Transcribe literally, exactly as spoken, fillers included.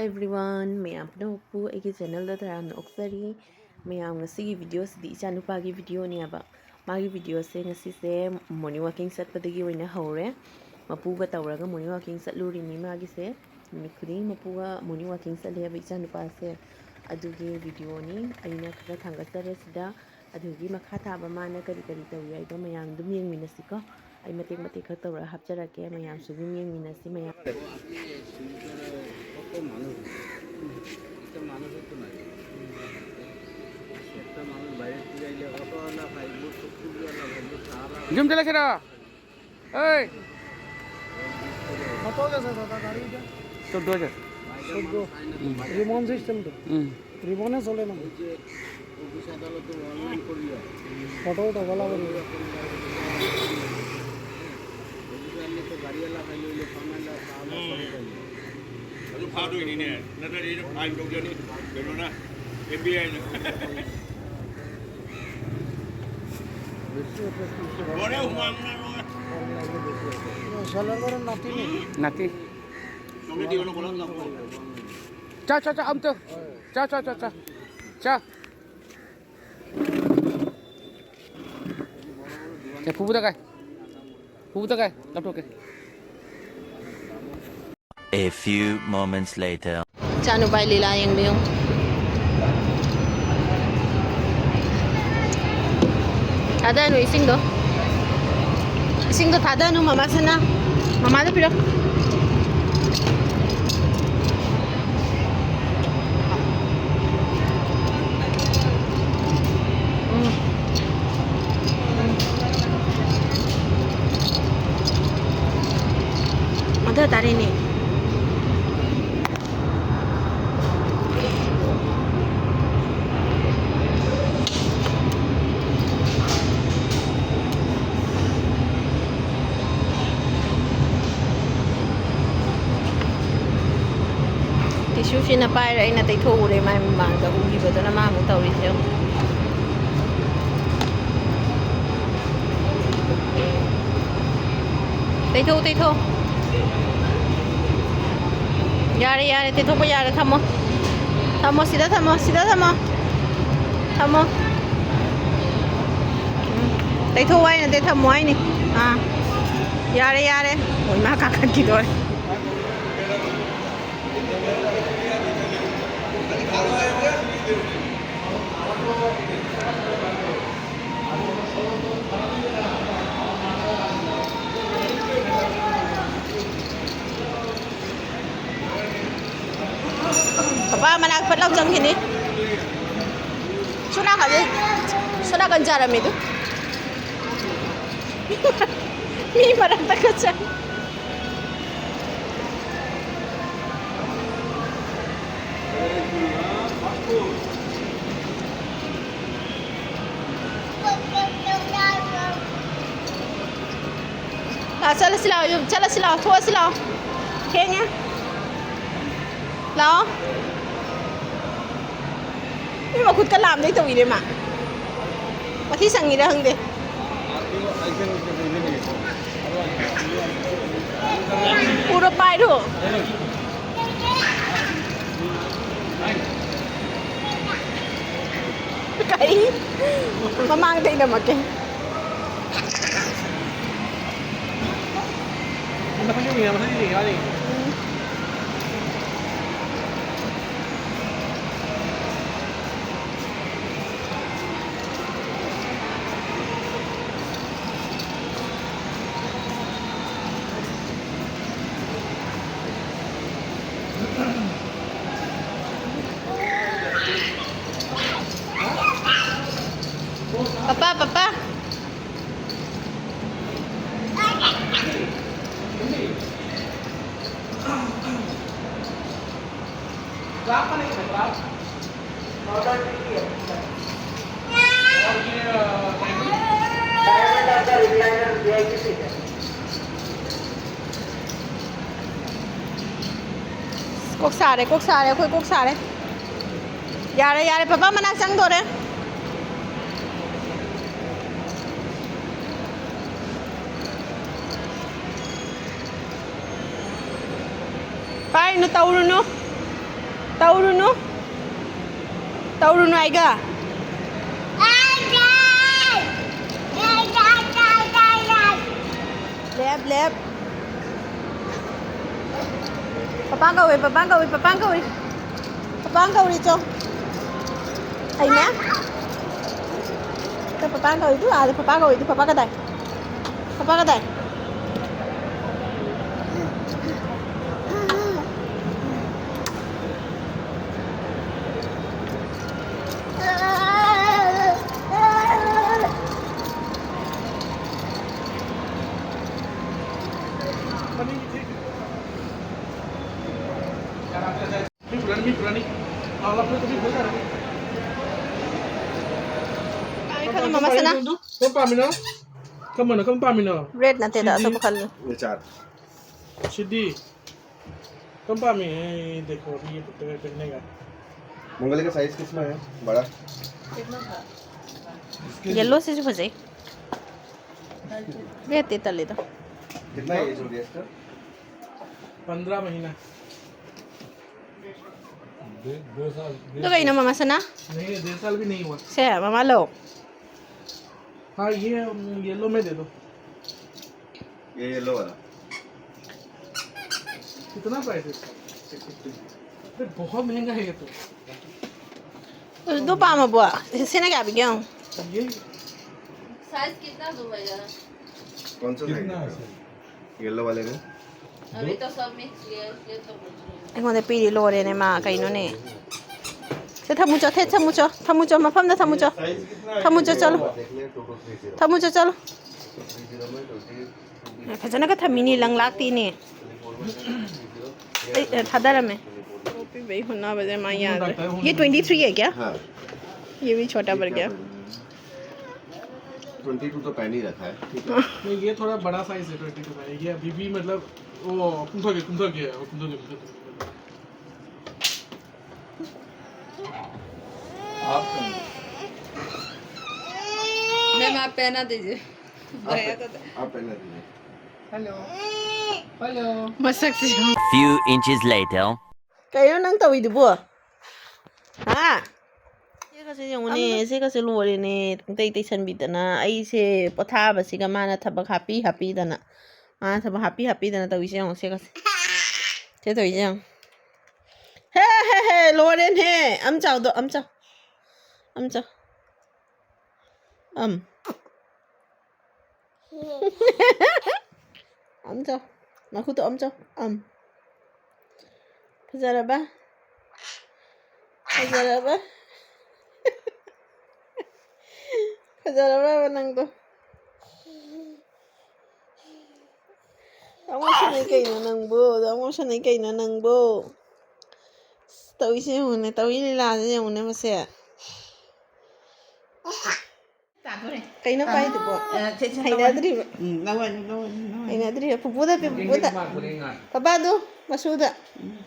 Everyone, ꯃꯌꯥꯝ ꯄꯨꯝꯅꯃꯛꯄꯨ ꯑꯩꯒꯤ ꯆꯦꯅꯦꯜꯗ ꯇꯔꯥꯝꯅ ꯑꯣꯛꯆꯔꯤ꯫ ꯃꯌꯥꯝ, ꯉꯁꯤꯒꯤ ꯚꯤꯗꯤꯑꯣꯁꯤꯗꯤ ꯏꯆꯥꯅꯨꯄꯥꯒꯤ ꯚꯤꯗꯤꯑꯣꯅꯦꯕ꯫ ꯃꯥꯒꯤ ꯚꯤꯗꯤꯑꯣꯁꯦ ꯉꯁꯤꯁꯦ ꯃꯣꯔꯅꯤꯡ ꯋꯥꯀꯤꯡ ꯆꯠꯄꯗꯒꯤ ꯑꯣꯏꯅ ꯍꯧꯔꯦ꯫ ꯃꯄꯨꯒ ꯇꯧꯔꯒ ꯃꯣꯔꯅꯤꯡ ꯋꯥꯀꯤꯡ ꯆꯠꯂꯨꯔꯤꯅꯤ ꯃꯥꯒꯤꯁꯦ꯫ ꯅꯨꯃꯤꯠ ꯈꯨꯗꯤꯡ ꯃꯄꯨꯒ ꯃꯣꯔꯅꯤꯡ ꯋꯥꯀꯤꯡ ꯆꯠꯂꯦꯕ ꯏꯆꯥꯅꯨꯄꯥꯁꯦ꯫ ꯑꯗꯨꯒꯤ ꯚꯤꯗꯤꯑꯣꯅꯤ꯫ ꯑꯩꯅ ꯈꯔ ꯊꯥꯡꯒꯠꯆꯔꯦ ꯁꯤꯗ꯫ ꯑꯗꯨꯒꯤ ꯃꯈꯥ ꯇꯥꯕ ꯃꯥꯅ ꯀꯔꯤ ꯀꯔꯤ ꯇꯧꯏ ꯍꯥꯏꯗꯣ ꯃꯌꯥꯝ ꯑꯗꯨꯝ ꯌꯦꯡꯃꯤꯟꯅꯁꯤꯀꯣ꯫ ꯑꯩ ꯃꯇꯦꯛ ꯃꯇꯦꯛ ꯈꯛ ꯇꯧꯔꯒ ꯍꯥꯞꯆꯔꯛꯀꯦ, ꯃꯌꯥꯝꯁꯨ ꯑꯗꯨꯝ ꯌꯦꯡꯃꯤꯟꯅꯁꯤ ꯃꯌꯥꯝ꯫ জুম চলেছে না? এই! কত গেছে দাদা গাড়িটা? চোদ্দ হাজার। চোদ্দ। হুম। রিবন সিস্টেম তো? হুম। রিবনে চলে না। অফিস আদালতে অনলাইন করিয়া। ফটো উঠা বলা বলি। অফিস আনলে তো গাড়িওয়ালা খাইলে হইলে ফার্মাইলা খাওয়া দাওয়া করে খাইলে। ꯁꯦꯂꯔ ꯅꯠꯇꯦ꯫ ꯆꯥ, ꯆꯥ, ꯆꯥ, ꯑꯝꯇ꯫ ꯆꯥ, ꯆꯥ, ꯆꯥ, ꯆꯥ꯫ ꯆꯥ꯫ ꯁꯦ, ꯐꯨꯕꯗ ꯀꯥꯏ꯫ ꯐꯨꯕꯗ ꯀꯥꯏ꯫ ꯂꯧꯊꯣꯛꯀꯦ꯫ A few moments later. ꯏꯆꯥꯅꯨꯄꯥ ꯂꯤꯂꯥ ꯌꯦꯡꯕꯤꯌꯨ꯫ ꯊꯥꯗꯅꯨ ꯏꯁꯤꯡꯗꯣ꯫ ꯏꯁꯤꯡꯗꯣ ꯊꯥꯗꯅꯨ, ꯃꯃꯥ ꯁꯅꯥ꯫ ꯃꯃꯥꯗ ꯄꯤꯔꯣ꯫ ꯎꯝ꯫ ꯎꯝ꯫ ꯑꯗꯨ ꯇꯥꯔꯦꯅꯦ꯫ ꯇꯤꯁꯨꯁꯤꯅ ꯄꯥꯏꯔ ꯑꯩꯅ ꯇꯩꯊꯣꯛꯎꯔꯦ, ꯃꯥꯏ ꯃꯃꯥꯡꯗ ꯎꯈꯤꯕꯗꯨꯅ ꯃꯥ ꯑꯃꯨꯛ ꯇꯧꯔꯤꯁꯦ ꯌꯦꯡꯉꯨ꯫ ꯇꯩꯊꯣꯛ, ꯇꯩꯊꯣꯛ꯫ ꯌꯥꯔꯦ, ꯌꯥꯔꯦ, ꯇꯩꯊꯣꯛꯄ ꯌꯥꯔꯦ꯫ ꯊꯝꯃꯣ, ꯊꯝꯃꯣ, ꯁꯤꯗ ꯊꯝꯃꯣ, ꯁꯤꯗ ꯊꯝꯃꯣ, ꯊꯝꯃꯣ꯫ ꯎꯝ, ꯇꯩꯊꯣꯛꯑꯣ ꯍꯥꯏ ꯅꯠꯇꯦ, ꯊꯝꯃꯣ ꯍꯥꯏꯅꯤ꯫ ꯑꯥ, ꯌꯥꯔꯦ, ꯌꯥꯔꯦ꯫ ꯍꯣꯏ, ꯃꯥ ꯀꯥꯈꯠꯈꯤꯗꯣꯔꯦ꯫ ꯄꯄꯥ ꯃꯅꯥꯛ ꯐꯠ ꯂꯥꯎ ꯆꯪꯈꯤꯅꯤ꯫ ꯁꯣꯝ ꯅꯥꯀꯟꯗ, ꯁꯣꯝ ꯅꯥꯀꯟ ꯖꯥꯔꯝꯃꯤꯗꯨ꯫ ꯃꯤ ꯃꯔꯛꯇꯒ ꯆꯪ꯫ ꯂꯥꯛꯑꯣ, ꯆꯠꯂꯁꯤ ꯂꯥꯛꯑꯣ, ꯌꯨꯝ ꯆꯠꯂꯁꯤ ꯂꯥꯛꯑꯣ, ꯊꯣꯛꯑꯁꯤ ꯂꯥꯛꯑꯣ꯫ ꯊꯦꯡꯉꯦ꯫ ꯂꯥꯛꯑꯣ꯫ ꯃꯤ ꯃꯈꯨꯠꯀ ꯂꯥꯝꯗꯩ ꯇꯧꯏꯅꯦ ꯃꯥ꯫ ꯃꯊꯤ ꯁꯪꯉꯤꯔ ꯈꯪꯗꯦ꯫ ꯄꯨꯔꯣ, ꯄꯥꯏꯔꯣ꯫ ꯀꯩ? ꯃꯃꯥꯡꯗ ꯏꯅꯝꯃꯛꯀꯦ꯫ ꯎꯝ꯫ ꯄꯄꯥ, ꯄꯄꯥ꯫ डायमंड आपका रिक्लाइनर वीआईपी सीट है। ꯀꯣꯛ ꯁꯥꯔꯦ, ꯀꯣꯛ ꯁꯥꯔꯦ, ꯑꯩꯈꯣꯏ ꯀꯣꯛ ꯁꯥꯔꯦ꯫ ꯌꯥꯔꯦ, ꯌꯥꯔꯦ, ꯄꯄꯥ ꯃꯅꯥꯛ ꯆꯪꯗꯣꯔꯦ꯫ ꯄꯥꯏ꯫ ꯇꯧꯔꯨꯅꯨ, ꯇꯧꯔꯨꯅꯨ, ꯇꯧꯔꯨꯅꯨ ꯑꯩꯒ꯫ ꯂꯦꯞ, ꯂꯦꯞ꯫ ꯄꯄꯥ ꯀꯧꯋꯦ, ꯄꯄꯥ ꯀꯧꯋꯦ, ꯄꯄꯥ ꯀꯧꯋꯦ꯫ ꯄꯄꯥ ꯀꯧꯔꯤ ꯆꯣ꯫ ꯍꯩꯃꯥ꯫ ꯄꯄꯥ ꯀꯧꯔꯤ ꯇꯨ, ꯑꯥꯗ ꯄꯄꯥ ꯀꯧꯔꯤ ꯇꯨ, ꯄꯄꯥ ꯀꯗꯥꯏ? ꯄꯄꯥ ꯀꯗꯥꯏ? ꯀꯥꯏ ꯈꯜꯂꯣ, ꯃꯃꯥ ꯁꯅꯥ? ꯀꯔꯝ ꯄꯥꯝꯃꯤꯅꯣ? ꯀꯔꯝꯕꯅꯣ? ꯀꯔꯝ ꯄꯥꯝꯃꯤꯅꯣ? Red ꯅꯠꯇꯦꯗ, ꯁꯤꯗꯤ ꯑꯇꯣꯞꯄ ꯈꯜꯂꯨ꯫ ꯁꯤꯗꯤ ꯀꯔꯝ ꯄꯥꯝꯃꯤ? ꯑꯩ ꯗꯦꯈꯣ, ꯑꯕꯤ ꯌꯦ ꯄꯨꯠꯇ ꯀꯩ ꯄꯦꯟꯅꯦꯒ꯫ मंगली का साइज कितना है? बड़ा? Yellow ꯁꯤꯁꯨ ꯐꯖꯩ꯫ Red ꯇꯤ ꯇꯜꯂꯤꯗ꯫ कितना एज हो गया इसका? पंद्रह महीना। दो, दो साल, डेढ़ ꯑꯗꯨ ꯀꯩꯅꯣ, ꯃꯃꯥ ꯁꯅꯥ? नहीं, डेढ़ साल भी नहीं हुआ। ꯁꯦ, ꯃꯃꯥ ꯂꯧ꯫ हाँ, ये, उम, येलो में दे दो। ये येलो वाला। कितना प्राइस है इसका? अरे, बहुत महंगा है ये तो। ꯑꯗꯨ ꯄꯥꯝꯃꯕꯣ? ꯁꯤꯅ ꯀꯌꯥ ꯄꯤꯒꯦ ꯌꯦꯡꯉꯣ꯫ ये साइज कितना दूं भैया? कौन सा साइज कितना है? है सर? येलो वाले में। अभी तो सब मिक्स लिया, इसलिए तो पूछ रही हूँ। ꯑꯩꯉꯣꯟꯗ ꯄꯤꯔꯤ ꯂꯣꯏꯔꯦꯅꯦ ꯃꯥ, ꯀꯩꯅꯣꯅꯦ? ꯁꯦ, ꯊꯝꯃꯨ ꯆꯣ, ꯊꯦ, ꯊꯝꯃꯨ ꯆꯣ, ꯊꯝꯃꯨ ꯆꯣ, ꯃꯐꯝꯗ ꯊꯝꯃꯨ ꯆꯣ꯫ ꯊꯝꯃꯨ ꯆꯣ, ꯆꯠꯂꯣ꯫ ꯊꯝꯃꯨ ꯆꯣ, ꯆꯠꯂꯣ꯫ ꯐꯖꯅꯒ ꯊꯝꯃꯤꯅꯦ, ꯂꯪ ꯂꯥꯛꯇꯦꯅꯦ꯫ ꯑꯩ, ꯑ, ꯊꯥꯗꯔꯝꯃꯦ꯫ ꯄꯤꯕꯩ ꯍꯣꯠꯅꯕꯗ ꯃꯥ ꯌꯥꯗ꯭ꯔꯦ꯫ ये ट्वेंटी थ्री है क्या? हाँ। ये भी छोटा पड़ गया। ट्वेंटी टू तो पहन ही रखा है। नहीं, ये थोड़ा बड़ा साइज है ट्वेंटी टू का। ये अभी भी, मतलब, वो कुंभा के, कुंभा के है, वो कुंभा के, कुंभा के। आप पहनो। मैम, आप पहना दीजिए। आप, भैया को तो आप पहना दीजिए। ꯃꯁꯛꯁꯤ ꯌꯦꯡꯉꯨ꯫ Few inches later. ꯀꯩꯅꯣ ꯅꯪ ꯇꯧꯔꯤꯗꯨꯕꯣ? ꯍꯥ? ꯁꯤꯒꯁꯦ ꯌꯦꯡꯉꯨꯅꯦ, ꯁꯤꯒꯁꯦ ꯂꯣꯏꯔꯦꯅꯦ꯫ ꯄꯨꯡꯇꯩ ꯇꯩꯁꯟꯕꯤꯗꯅ, ꯑꯩꯁꯦ ꯄꯣꯊꯥꯕꯁꯤꯒ ꯃꯥꯅ ꯊꯕꯛ ꯍꯥꯞꯄꯤ ꯍꯥꯞꯄꯤꯗꯅ, ꯃꯥꯅ ꯊꯕꯛ ꯍꯥꯞꯄꯤ ꯍꯥꯞꯄꯤꯗꯅ ꯇꯧꯔꯤꯁꯦ ꯌꯦꯡꯉꯨ, ꯁꯤꯒꯁꯦ꯫ ꯁꯤ ꯇꯧꯔꯤꯁꯦ ꯌꯦꯡꯉꯨ꯫ ꯍꯦ, ꯍꯦ, ꯍꯦ, ꯂꯣꯏꯔꯦꯅꯦ꯫ ꯑꯝ ꯆꯥꯎꯗꯣ, ꯑꯝ ꯆꯥꯎ꯫ ꯑꯝ ꯆꯥꯎ꯫ ꯑꯝ꯫ ꯑꯝ ꯆꯥꯎ꯫ ꯃꯈꯨꯠꯇꯣ ꯑꯝ ꯆꯥꯎ꯫ ꯑꯝ꯫ ꯐꯖꯔꯕ? ꯐꯖꯔꯕ? ꯐꯖꯔꯕ ꯅꯪꯗꯣ? ꯇꯥꯃꯣ ꯁꯥꯟꯅꯩ ꯀꯩꯅꯣ ꯅꯪꯕꯨ? ꯇꯥꯃꯣ ꯁꯥꯟꯅꯩ ꯀꯩꯅꯣ ꯅꯪꯕꯨ? ꯑꯁ, ꯇꯧꯏꯁꯦ ꯌꯦꯡꯉꯨꯅꯦ, ꯇꯧꯏ ꯂꯤꯂꯥꯁꯦ ꯌꯦꯡꯉꯨꯅꯦ ꯃꯁꯦ꯫ ꯀꯩꯅꯣ ꯄꯥꯏꯗꯨꯕꯣ? ꯑ, ꯁꯦ, ꯁꯦ, ꯍꯩꯅꯗ꯭ꯔꯤꯕ? ꯎꯝ, ꯂꯧꯔꯅꯤ, ꯂꯧꯔꯅꯤ, ꯂꯧꯔꯅꯤ꯫ ꯍꯩꯅꯗ꯭ꯔꯤꯕ? ꯄꯨꯄꯨꯗ ꯄꯤ, ꯄꯨꯄꯨꯗ꯫ ꯄꯄꯥꯗꯨ, ꯃꯁꯨꯗ꯫ ꯎꯝ꯫